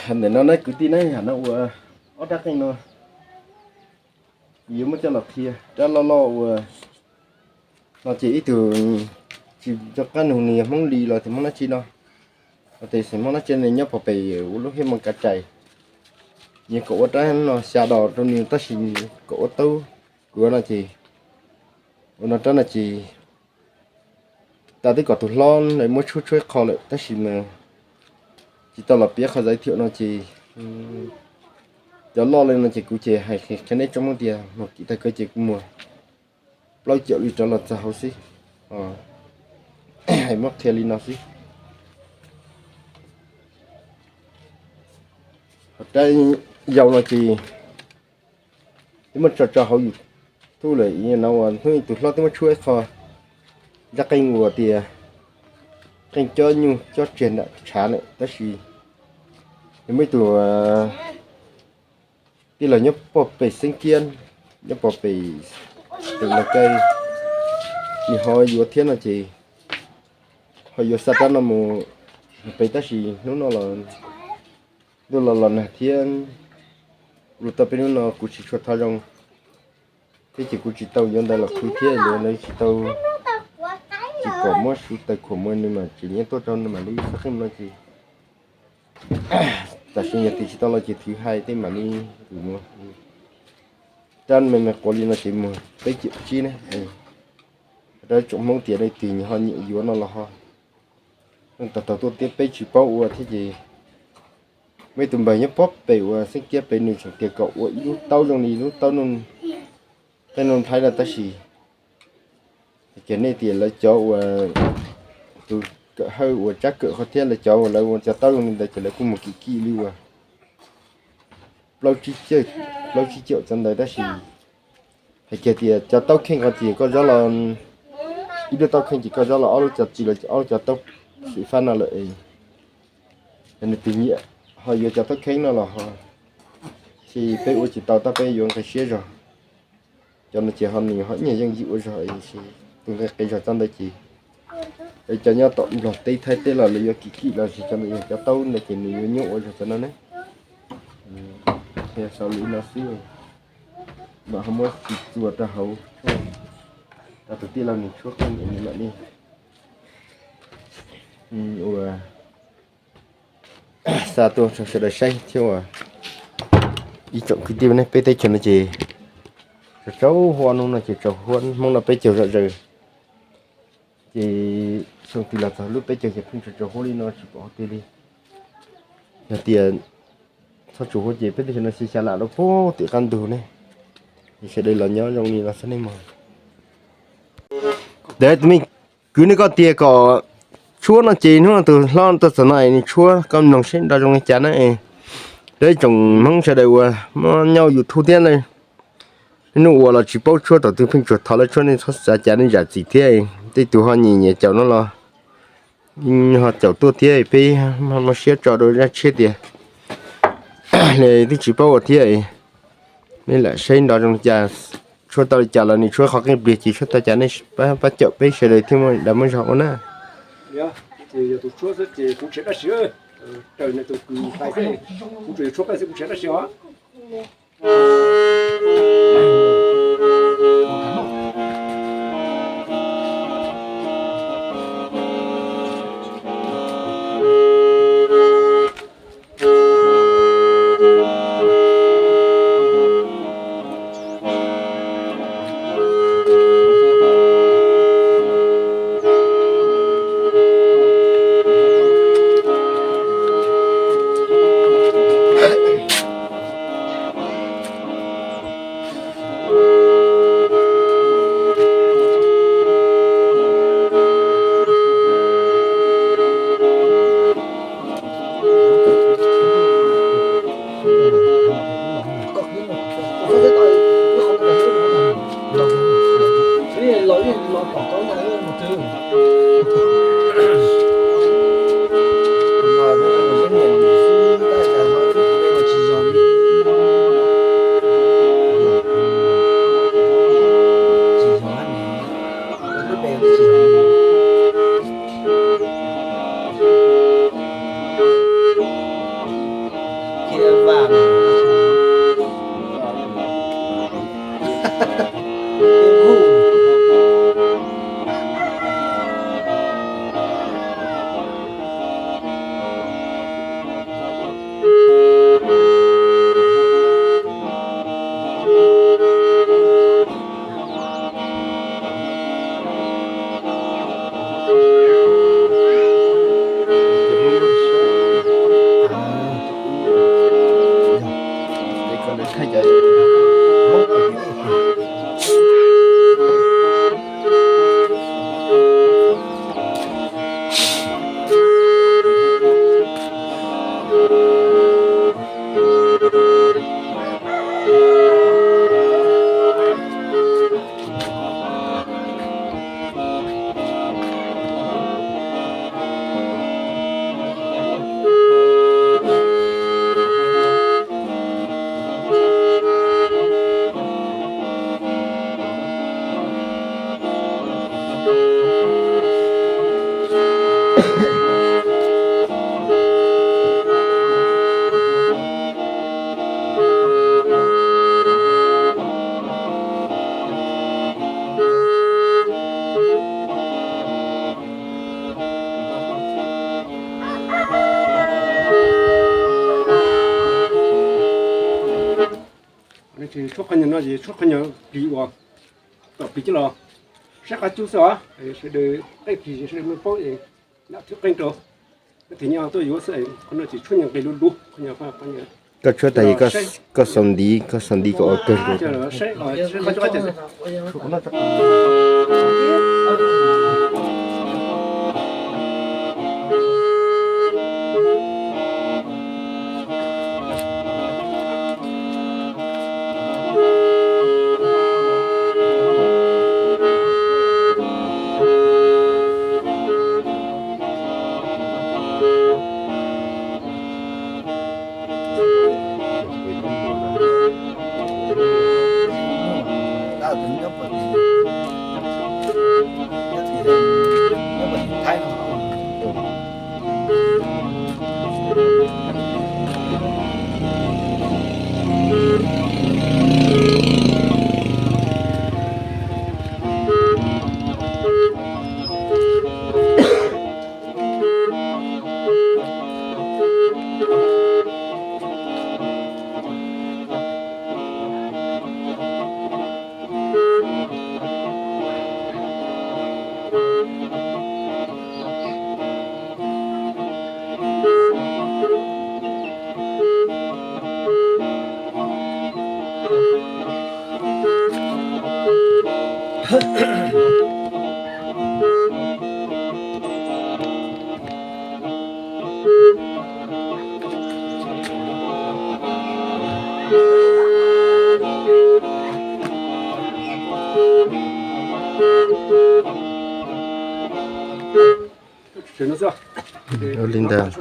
Ntawm no ne kwv tij ne, yam no ua ob rab qeej no, kuv yuav muab coj los qhia rab loj loj uas no ces ib tug tsis nco qab nug nws yog Hmoob Lis los tias Hmoob dab tsi no, los tias xeem Hmoob dab tsi ne, nyob pog pem ua lub hiab moo kav rais. Nyias kom ua rab no xya dos rau nws tab sis kom ua taub kuv no ces ua no rab no ces tas twb kom tus hlob lawv muab tshuab tshuab ib qho lawm tab sis mas tsis tau los piav qhov zais thiam no ces cov loj li no ces kuv ces hais qhia neb tsoom Hmoob tias muag kim tag kawg ces kuv muag plaub caum li rov los txog hauv xwb. Hais muab qhia li no xwb. Ho rab yau no ces twb muab tso tso hauv YouTube lawm, no uas hnub tus hlob twb muab tshuab ib qho rab qeej uas tias qeej cob nyuj cob tsiag nram tshav lawm tab sis nws muaj ib tug tij laug nyob pog pem Xeeb Kiab, nyob pog pem pem Laus Kai, nws ho yuav thiab no ces ho yuav xa rab no mus pem tab sis hnub no los ntuj los los nag thiab, ua tau peb hnub no kuv tsis tshua thov zoo thiab ces kuv tsis tau yuav ntawd los khwv thiab lawv tsis tau, tsis pom muab suv taws khuam mus nws mas tseem nyiam tuaj rau nws mam li xab qeej no ces tam sim yog tias tsis tau los ces thwv hais tej mam li mus. Rab me me quav li no ces muag peb caum tsib ne. Rau tsoom Hmoob tias leej twg ho nyiam yuav no los ho, tau tau tuaj tiab peb tsis paub ua thiab ces muaj ib tug npawg nyob pog pem uas Xeeb Kiab pem nws tseem tias kom ua ib lub taub zoo li lub taub, tej nuj nplhaib no tab sis ces nej tias lawv cov uas tus kawm hawj uas tsab kawm qhov thiab lawv cov uas lawv ua cov taub zoo li ntawd ces lawv kuj mus kim kim li uas plaub tsib caum cov ntawd tab sis hais kiag tias cov taub kheej qhov ces koj zob los ib lub taub kheej ces koj zob los ob lub cov txiv los ob lub cov taub xim fab no lawm. Yog nws tus nyiam ho yuav cov taub kheej no los ho, ces peb ua tsis tau tab peb yuav nqi siab zog. Cov no ces ho nws ho nyiam yeej yim ua zog es tus nqi qis zog txog ntawd ces cov nyob tom Nplog teb Thaib teb los lawv yuav kim kim los sis cov ntawd yog cov taub ntawd ces nws yuav nyuaj ua zog cov no ne. Qhia xaus li no xwb, mam ho muab tsis txuas rau hauv, rau tus tij laug nws tshuab qeej nws mam li ua xa tuaj rau sawv daws saib thiab uas ib tsoom kwv tij ne peb teb chaws no ces tsaus huab hnub no ces tsaus huab Hmoob no peb caug zom zaws ces xyoo twg los txog lub peb caug ces pheej tsaus tsaus huab li no tsis pom qhov twg li. Yog tias txhob tsaus huab ces peb teb chaws no xyov xya lam rau puag tim qab ntug ne, es sawv daws los nyob zoo li los xab nej mog. Ntawd tus me kwv ne koj tias kom tshuab no ces hnub no tus hlob tuaj txog no es nws tshuab koj mloog seb nrov zoo li cas na. Rau ib tsoom Hmoob sawv daws uas muab nyob YouTube thiab na, hnub ua los tsis paub tshuab thaum twg pheej tsuas thov lawv tshuab nej txhob xav cas nej zam txim thiab. Tej tus ho nyiam nyiam caum no los ho caum tuaj thiab peb muaj siab tso rau zaj tshiab tias li twb tsis paub ua thiab. Nej lam saib nrov zoo li cas, tshuab tau li cas los nws tshuab qhov qeej pliag ces tshuab tau cas nej pab caum peb sawv daws thiaj muaj dag muaj zog ua na. Tshuab qhov nyuag no ces tshuab qhov nyuag plig uas tom plig coj los saib qab cub xwb os. Sawv daws qeej plig sawv daws muaj paub es nam thwb qeej rau. Koj thim nyob tuaj yuav xwb, qhov no ces tshuab nyuag nqis lub lub qhov nyuag. Koj tshuab tag es koj xaus ntiv, koj xaus ntiv kom ua kawg. Ua li ntawd.